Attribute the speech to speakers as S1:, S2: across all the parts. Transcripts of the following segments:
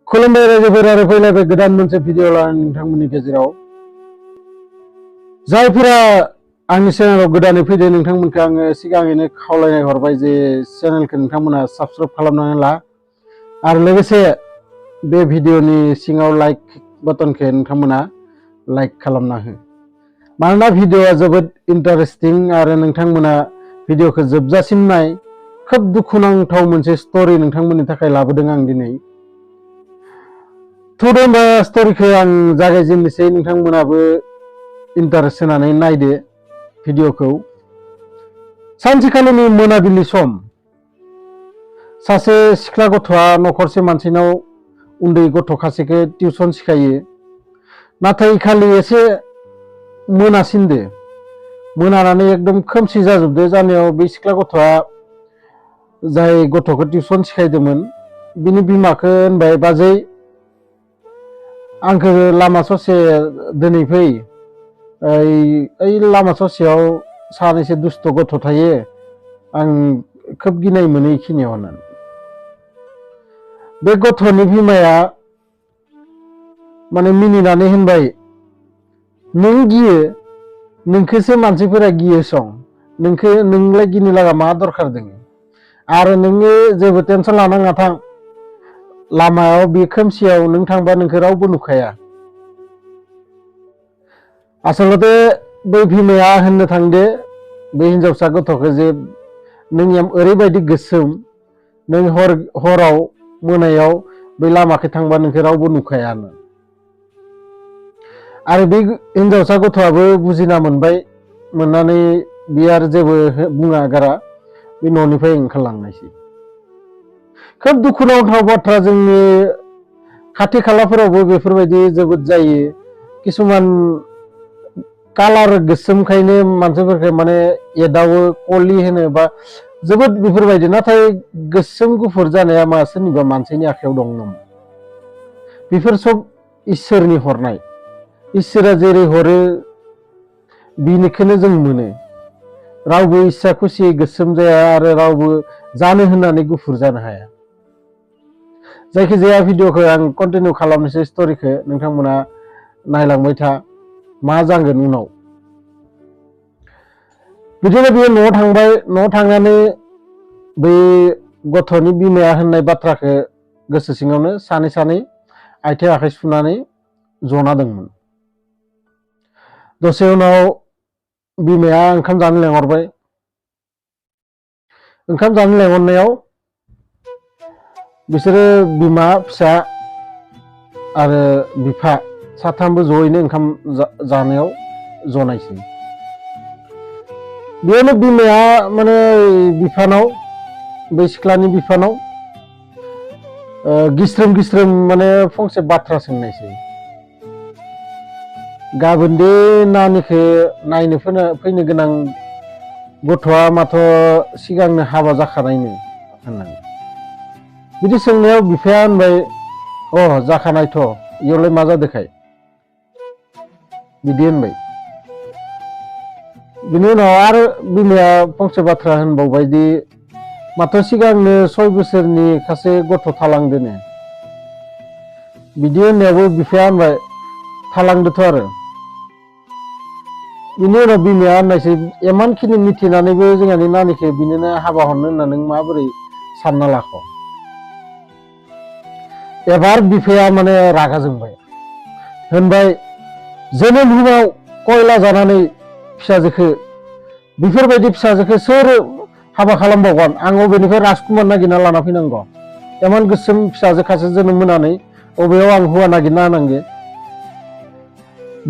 S1: खुलुमबाय रायजोफोर आरो फैलायबाय गोदान मोनसे भिडिअ लानानै नोंथांमोननि गेजेराव जायफोरा आंनि चेनेलाव गोदानै फैदों नोंथांमोनखौ आङो सिगाङैनो खावलायनाय हरबाय जे चेनेलखौ नोंथांमोना साबस्क्राइब खालामनानै ला आरो लोगोसे बे भिडिअनि सिङाव लाइक बटनखौ नोंथांमोना लाइक खालामना हो मानोना भिडिअआ जोबोद इन्टारेस्टिं आरो नोंथांमोना भिडिअखौ जोबजासिम नाय खोब दुखुनांथाव मोनसे स्टोरी नोंथांमोननि थाखाय लाबोदों आं दिनै थुदो होनबा स्टोरीखौ आं जागायजेननोसै नोंथांमोनाबो इन्टारेस्ट होनानै नायदो भिडिअखौ सानसेखालिनि मोनाबिलि सम सासे सिख्ला गथ'आ नखरसे मानसिनाव उन्दै गथ' खासेखौ टिउसन सिखायो नाथाय खालि एसे मोनासिनदो मोनानानै एकदम खोमसि जाजोबदो जानायाव बे सिख्ला गथ'आ जाय गथ'खौ टिउसन सिखायदोंमोन बिनि बिमाखौ होनबाय बाजै आंखौ लामा ससे दोनै फै ओइ लामा ससेयाव सानैसो दुस्त गथ' थायो आं खोब गिनाय मोनो इखिनियाव होननानै बे गथ'नि बिमाया माने मिनिनानै होनबाय नों गियो नोंखौसो मानसिफोरा गियो सं नोंलाय गिनो लागा मा दरखार दङ आरो नोङो जेबो टेनसन लानाङा थां लामायाव बे खोमसियाव नों थांबा नोंखौ रावबो नुखाया आसलते बै बिमाया होननो थांदो बे हिनजावसा गथ'खौ जे नों ओरैबायदि गोसोम नों हराव मोनायाव बै लामाखै थांबा नोंखौ रावबो नुखाया आरो बे हिनजावसा गथ'आबो बुजिना मोनबाय मोननानै बे आरो जेबो बुङा गारा बे न'निफ्राय ओंखारलांनायसै खोब दुखुनांथाव बाथ्रा जोंनि खाथि खालाफोरावबो बेफोरबायदि जोबोद जायो किसुमान कालार गोसोमखायनो मानसिफोरखौ माने एदावो कलि होनो बा जोबोद बेफोरबायदि नाथाय गोसोम गुफुर जानाया मा सोरनिबा मानसिनि आखायाव दं नामा बेफोर सब इसोरनि हरनाय इसोरा जेरै हरो बिनिखौनो जों मोनो रावबो इच्छा खुसियै गोसोम जाया आरो रावबो जानो होननानै गुफुर जानो हाया जायखिजाया भिडिअखौ आं कन्टिनिउ खालामनोसै स्टोरीखौ नोंथांमोना नायलांबाय था मा जागोन उनाव बिदिनो बियो न'आव थांबाय न'आव थांनानै बै गथ'नि बिमाया होननाय बाथ्राखौ गोसो सिङावनो सानै आथिं आखाइ सुनानै जना दंमोन दसे उनाव बिमाया ओंखाम जानो लेंहरबाय ओंखाम जानो लेंहरनायाव बिसोरो बिमा फिसा आरो बिफा साथामबो जयैनो ओंखाम जानायाव जनायसै बेयावनो बिमाया माने बिफानाव बै सिख्लानि बिफानाव गिस्रोम माने फंसे बाथ्रा सोंनायसै गाबोन दे नानिखौ नायनो फैनो गोनां गथ'आ माथो सिगांनो हाबा जाखानायनो होननानै बिदि सोंनायाव बिफाया होनबाय जाखानायथ' इयावलाय मा जादोंखाय बिदि होनबाय बिनि उनाव आरो बिमाया फंसे बाथ्रा होनबावबाय दि माथो सिगांनो 6 बोसोरनि सासे गथ' थालांदोनो बिदि होननायावबो बिफाया होनबाय थालांदोथ' आरो बिनि उनाव बिमाया होननायसै इमानखिनि मिथिनानैबो जोंहानि नानिखौ बिनिनो हाबा हरनो होनना नों माबोरै सानना लाख' एबार बिफाया माने रागा जोंबाय होनबाय जोनोम हुमाव कयला जानानै फिसाजोखौ बेफोरबायदि फिसाजोखौ सोर हाबा खालामबावगोन आं अबेनिफ्राय राजकुमार नागिरना लाना फैनांगौ इमान गोसोम फिसाजो खासे जोनोम होनानै अबेयाव आं हौवा नागिरना होनांगौ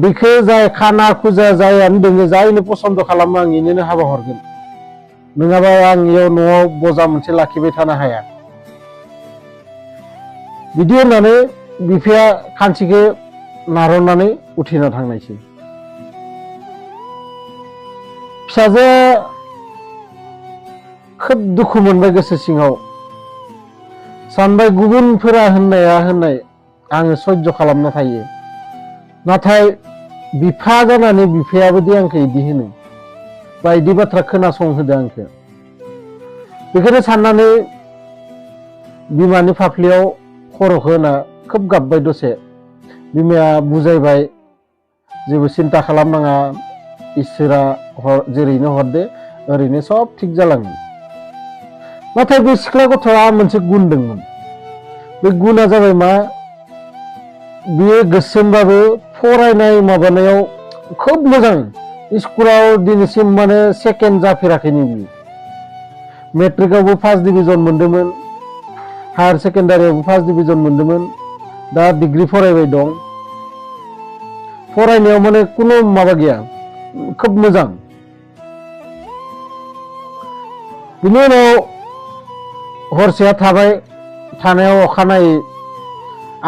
S1: बेखौ जाय खाना खुजा जायानो दोङो जायनो पसन्द खालामो आं इनोनो हाबा हरगोन नङाबा आं इयाव न'आव बजा मोनसे लाखिबाय थानो हाया बिदि होननानै बिफाया खानसिखौ नारहरनानै उथिना थांनायसै फिसाजोआ खोब दुखु मोनबाय गोसो सिङाव सानबाय गुबुनफोरा होननाय आङो सह्य खालामना थायो नाथाय बिफा जानानै बिफायाबोदि आंखौ इदि होनो बायदि बाथ्रा खोनासंहोदो आंखौ बेखौनो साननानै बिमानि फाफ्लियाव खर'खौ होना खोब गाबबाय दसे बिमाया बुजायबाय जेबो सिन्था खालामनाङा इसोरा जेरैनो हरदो ओरैनो सब थिग जालाङो नाथाय बे सिख्ला गथ'आ मोनसे गुन दंमोन बे गुना जाबाय मा बियो गोसोमबाबो फरायनाय माबानायाव खोब मोजां स्कुलाव दिनैसिम माने सेकेन्ड जाफेराखैनो बियो मेट्रिकआवबो फार्स्ट डिभिजन मोन्दोंमोन हायार सेकेन्डारियावबो फार्स्ट डिभिजन मोन्दोंमोन दा डिग्री फरायबाय दं फरायनायाव माने कुनु माबा गैया खोब मोजां बिनि उनाव हरसेया थाबाय थानायाव अखानायै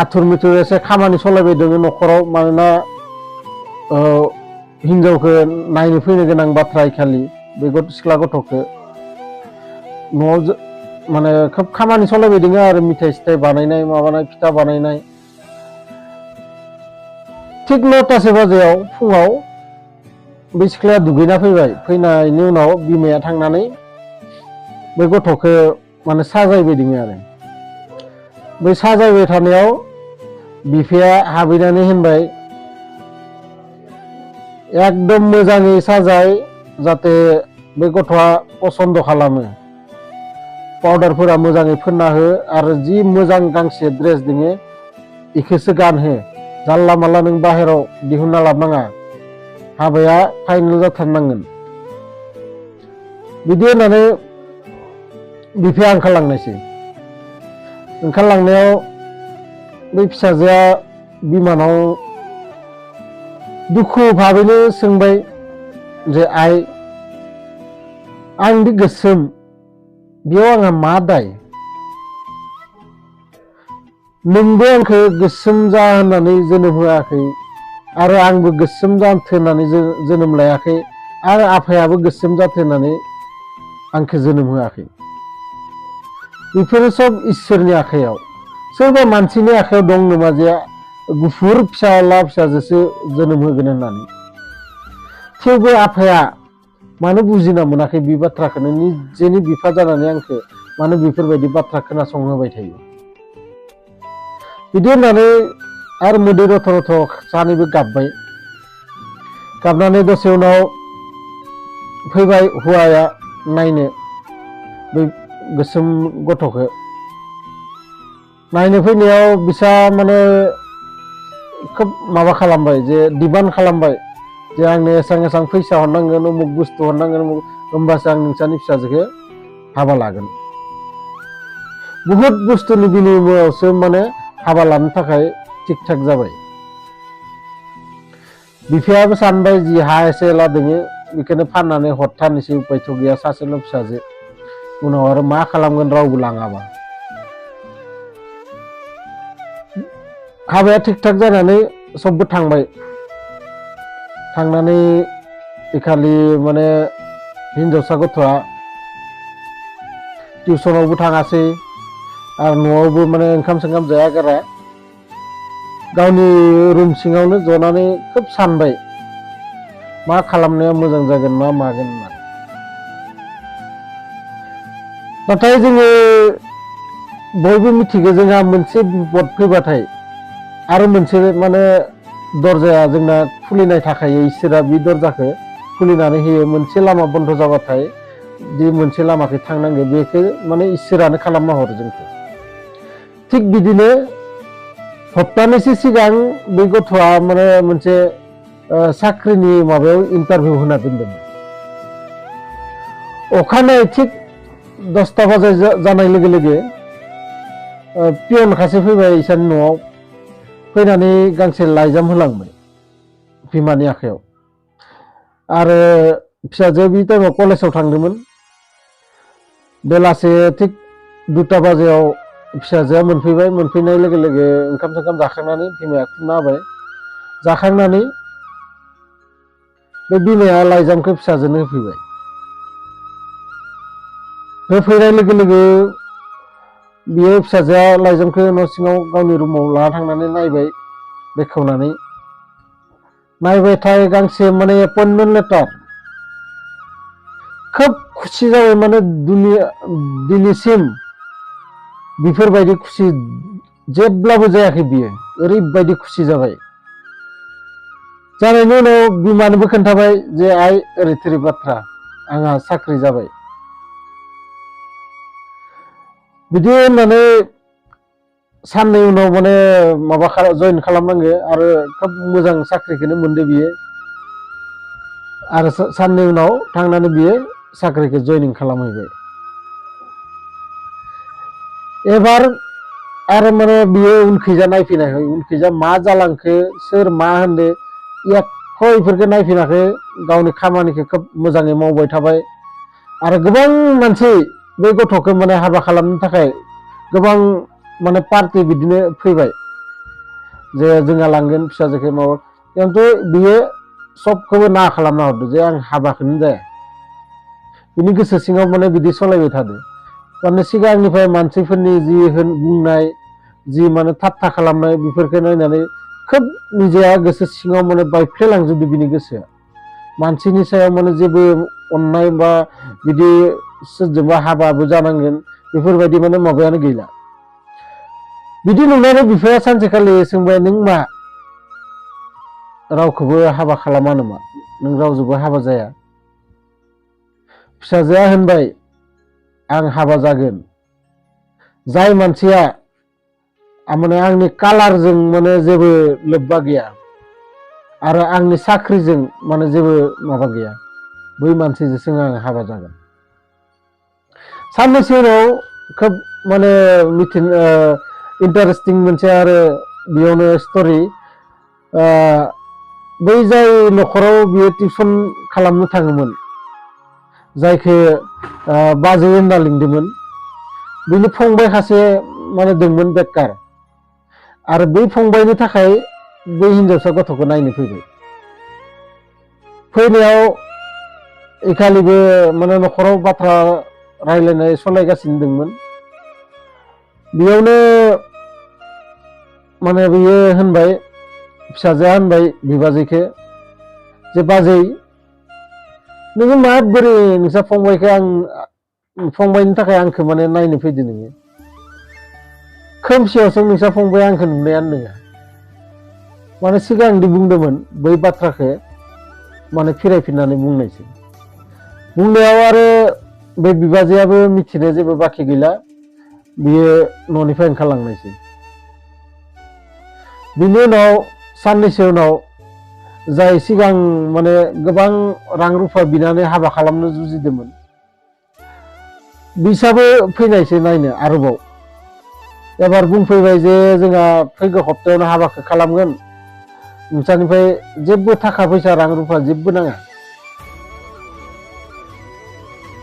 S1: आथुर मिथुर एसे खामानि सलायबाय दङ न'खराव मानोना हिनजावखौ नायनो फैनो गोनां बाथ्रा इखालि बे सिख्ला गथ'खौ न'आव माने खोब खामानि सलायबाय दङ आरो मिथाइ सिथाइ बानायनाय माबानाय फिथा बानायनाय थिग 9टासो बाजियाव फुङाव बे सिख्लाया दुगैना फैबाय फैनायनि उनाव बिमाया थांनानै बे गथ'खौ माने साजायबाय दङ आरो बै साजायबाय थानायाव बिफाया हाबैनानै होनबाय एकदम मोजाङै साजाय जाहाथे बे गथ'आ पसन्द खालामो पाउडारफोरा मोजाङै फोनना हो आरो जि मोजां गांसे ड्रेस दङ इखौसो गानहो जानला मानला नों बाहेराव दिहुनना लाबनाङा हाबाया फाइनेल जाथारनांगोन बिदि होननानै बिफाया ओंखारलांनायसै ओंखारलांनायाव बै फिसाजोआ बिमानाव दुखु भाबैनो सोंबाय जे आइ आं बे गोसोम बेयाव आंहा मा दाय नोंबो आंखौ गोसोम जा होननानै जोनोम होआखै आरो आंबो गोसोम जाथों होननानै जोनोम लायाखै आरो आफायाबो गोसोम जाथों होननानै आंखौ जोनोम होआखै बेफोरो सब इसोरनि आखायाव सोरबा मानसिनि आखायाव दं नामा जे गुफुर फिसाला फिसाजोसो जोनोम होगोन होननानै थेवबो आफाया मानो बुजिना मोनाखै बे बाथ्राखौनो निजेनि बिफा जानानै आंखौ मानो बेफोरबायदि बाथ्रा खोनासंहोबाय थायो बिदि होननानै आरो मोदै रथ' रथ' सानैबो गाबबाय गाबनानै दसे उनाव फैबाय हौवाया नायनो बै गोसोम गथ'खौ नायनो फैनायाव बिसा माने खोब माबा खालामबाय जे डिमान्ड खालामबाय जे आंनो एसां फैसा हरनांगोन अमुक बुस्थु हरनांगोन होमबासो आं नोंसानि फिसाजोखौ हाबा लागोन बुहुत बुस्थुनि बिनिमयावसो माने हाबा लानो थाखाय थिक थाक जाबाय बिफायाबो सानबाय जि हा एसे एला दोङो बेखौनो फाननानै हरथारनोसै उपायथ' गैया सासेल' फिसाजो उनाव आरो मा खालामगोन रावबो लाङाबा हाबाया थिक थाक जानानै सबबो थांबाय थांनानै इखालि माने हिनजावसा गथ'आ टिउसनावबो थाङासै आरो न'आवबो माने ओंखाम सोंखाम जाया गारा गावनि रुम सिङावनो जनानै खोब सानबाय मा खालामनाया मोजां जागोन मा मागोन होननानै नाथाय जोङो बयबो मिथिगौ जोंहा मोनसे बिपद फैबाथाय आरो मोनसे माने दरजाया जोंना खुलिनाय थाखायो इसोरा बे दरजाखौ खुलिनानै होयो मोनसे लामा बन्द जाबाथाय दि मोनसे लामाखै थांनांगौ बेखौ माने इसोरानो खालामना हरो जोंखौ थिग बिदिनो हप्तानैसो सिगां बे गथ'आ माने मोनसे साख्रिनि माबायाव इन्टारभिउ होना दोनदोंमोन अखानायै थिग 10टा बाजि जानाय लोगो लोगो पियन खासे फैबाय इसानि न'आव फैनानै गांसे लाइजाम होलांबाय बिमानि आखायाव आरो फिसाजो बे टाइमाव कलेजाव थांदोंमोन बेलासे थिग 2टा बाजियाव फिसाजोआ मोनफैबाय मोनफैनाय लोगो लोगो ओंखाम सोंखाम जाखांनानै बिमाया खुरना होबाय जाखांनानै बे बिमाया लाइजामखौ फिसाजोनो होफैबाय होफैनाय लोगो लोगो बियो फिसाजोआ लाइजामखौ न' सिङाव गावनि रुमाव लाना थांनानै नायबाय बेखेवनानै नायबायथाय गांसे माने एपइन्टमेन्ट लेटार खोब खुसि जाबाय माने दिनैसिम बेफोरबायदि खुसि जेब्लाबो जायाखै बियो ओरैबायदि खुसि जाबाय जानायनि उनाव बिमानोबो खोन्थाबाय जे आइ ओरै थोरै बाथ्रा आंहा साख्रि जाबाय बिदि होननानै साननै उनाव माने माबा जइन खालामनांगो आरो खोब मोजां साख्रिखौनो मोनदो बियो आरो साननै उनाव थांनानै बियो साख्रिखौ जइनिं खालामहैबाय एबार आरो माने बियो उनखैजा नायफिनाखै उनखैजा मा जालांखो सोर मा होनदो एख' इफोरखौ नायफिनाखै गावनि खामानिखौ खोब मोजाङै मावबाय थाबाय आरो गोबां मानसि बे गथ'खौ माने हाबा खालामनो थाखाय गोबां माने पार्टि बिदिनो फैबाय जे जोंहा लांगोन फिसाजोखौ माबा खिन्थु बियो सबखौबो ना खालामना हरदो जे आं हाबाखौनो जाया बिनि गोसो सिङाव माने बिदि सालायबाय थादो माने सिगांनिफ्राय मानसिफोरनि जि बुंनाय जि माने थाट्टा खालामनाय बेफोरखौ नायनानै खोब निजेया गोसो सिङाव माने बायफ्लेलांजोबदो बिनि गोसोआ मानसिनि सायाव माने जेबो अननाय बा बिदि सोरजोंबा हाबाबो जानांगोन बेफोरबायदि माने माबायानो गैला बिदि नुनानै बिफाया सानसेखालि सोंबाय नों मा रावखौबो हाबा खालामा नामा नों रावजोंबो हाबा जाया फिसाजोआ होनबाय आं हाबा जागोन जाय मानसिया माने आंनि कालारजों माने जेबो लोब्बा गैया आरो आंनि साख्रिजों माने जेबो माबा गैया बै मानसिजोंसो आं हाबा जागोन साननैसो उनाव खोब माने इन्टारेस्टिं मोनसे आरो बेयावनो स्ट'रि बै जाय न'खराव बियो टिउसन खालामनो थाङोमोन जायखौ बाजै होनना लिंदोंमोन बिनि फंबाय सासे माने दंमोन बेकार आरो बै फंबायनि थाखाय बै हिनजावसा गथ'खौ नायनो फैनायाव इखालिबो माने न'खराव बाथ्रा रायलायनाय सलायगासिनो दंमोन बेयावनो माने बियो होनबाय फिसाजोआ होनबाय बिबाजैखौ जे बाजै नोङो माबोरै नोंसा फंबायखौ आं फंबायनि थाखाय आंखौ माने नायनो फैदो नोङो खोमसियावसो नोंसा फंबाया आंखौ नुनायानो नङा माने सिगांदि बुंदोंमोन बै बाथ्राखौ माने फिरायफिननानै बुंनायसै बुंनायाव आरो बे बिबाजैयाबो मिथिनो जेबो बाखि गैला बियो न'निफ्राय ओंखारलांनायसै बिनि उनाव साननैसो उनाव जाय सिगां माने गोबां रां रुफा बिनानै हाबा खालामनो जुजिदोंमोन बिसाबो फैनायसै नायनो आरोबाव एबार बुंफैबाय जे जोंहा फैगौ हप्तायावनो हाबाखौ खालामगोन नोंसानिफ्राय जेबो थाखा फैसा रां रुफा जेबो नाङा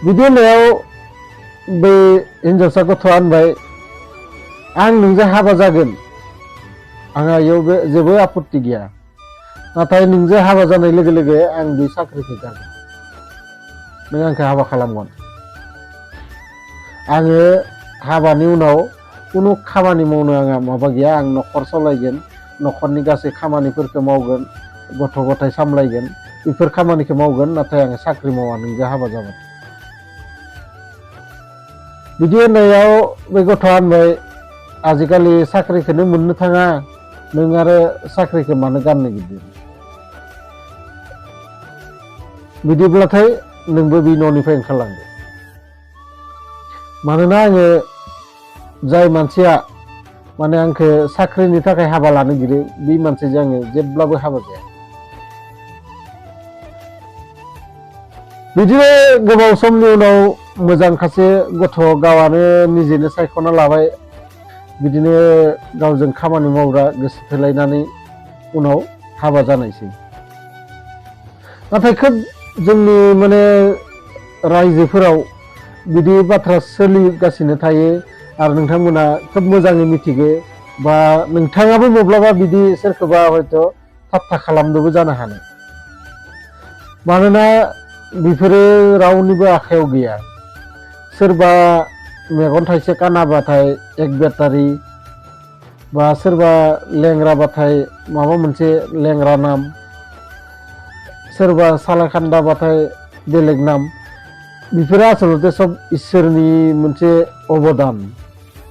S1: बिदि होननायाव बै हिनजावसा गथ'आ होनबाय आं नोंजों हाबा जागोन आंहा इयाव जेबो आपत्ति गैया नाथाय नोंजों हाबा जानाय लोगो लोगो आं बे साख्रिखौ जागोन नों आंखौ हाबा खालामगोन आङो हाबानि उनाव खुनु खामानि मावनो आंहा माबा गैया आं न'खर सालायगोन न'खरनि गासै खामानिफोरखौ मावगोन गथ' गथाय सामलायगोन बेफोर खामानिखौ मावगोन नाथाय आं साख्रि मावा नोंजों हाबा जागोन बिदि होननायाव बे गथ'आ होनबाय आजिखालि साख्रिखौनो मोननो थाङा नों आरो साख्रिखौ मानो गारनो गिदिर बिदिब्लाथाय नोंबो बे न'निफ्राय ओंखारलांदो मानोना आङो जाय मानसिया माने आंखौ साख्रिनि थाखाय हाबा लानो गिरो बे मानसिजों आङो जेब्लाबो हाबा जाया बिदिनो गोबाव समनि उनाव मोजां सासे गथ' गावआनो निजेनो सायख'ना लाबाय बिदिनो गावजों खामानि मावग्रा गोसो थोलायनानै उनाव हाबा जानायसै नाथाय खोब जोंनि माने रायजोफोराव बिदि बाथ्रा सोलिगासिनो थायो आरो नोंथांमोना खोब मोजाङै मिथिगौ बा नोंथाङाबो माब्लाबा बिदि सोरखौबा हयथ' थाट्टा खालामनोबो जानो हानाय मानोना बेफोरो रावनिबो आखायाव गैया सोरबा मेगन थाइसे कानाबाथाय एक बेटारि बा सोरबा लेंग्राबाथाय माबा मोनसे लेंग्रा नाम सोरबा सालाखान्दाबाथाय बेलेग नाम बेफोरो आसलते सब इसोरनि मोनसे अबदान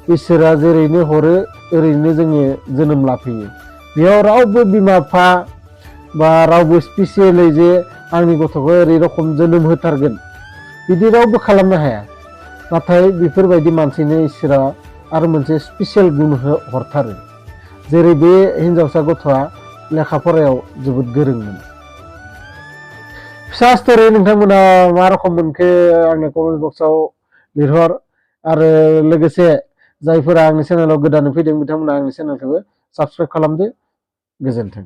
S1: इसोरा जेरैनो हरो ओरैनो जोङो जोनोम लाफैयो बेयाव रावबो बिमा बिफा बा रावबो स्पेसियेलै जे आंनि गथ'खौ ओरै रखम जोनोम होथारगोन बिदि रावबो खालामनो हाया नाथाय बेफोरबायदि मानसिनो इसोरा आरो मोनसे स्पेसियेल गुन हरथारो जेरै बे हिनजावसा गथ'आ लेखा फरायाव जोबोद गोरोंमोन फिसा स्ट'रि नोंथांमोना मा रखम मोनखो आंनो कमेन्ट बक्सआव लिरहर आरो लोगोसे जायफोरा आंनि चेनेलाव गोदानै फैदों बिथांमोना आंनि चेनेलखौबो साबस्क्राइब खालामदो गोजोन्थों।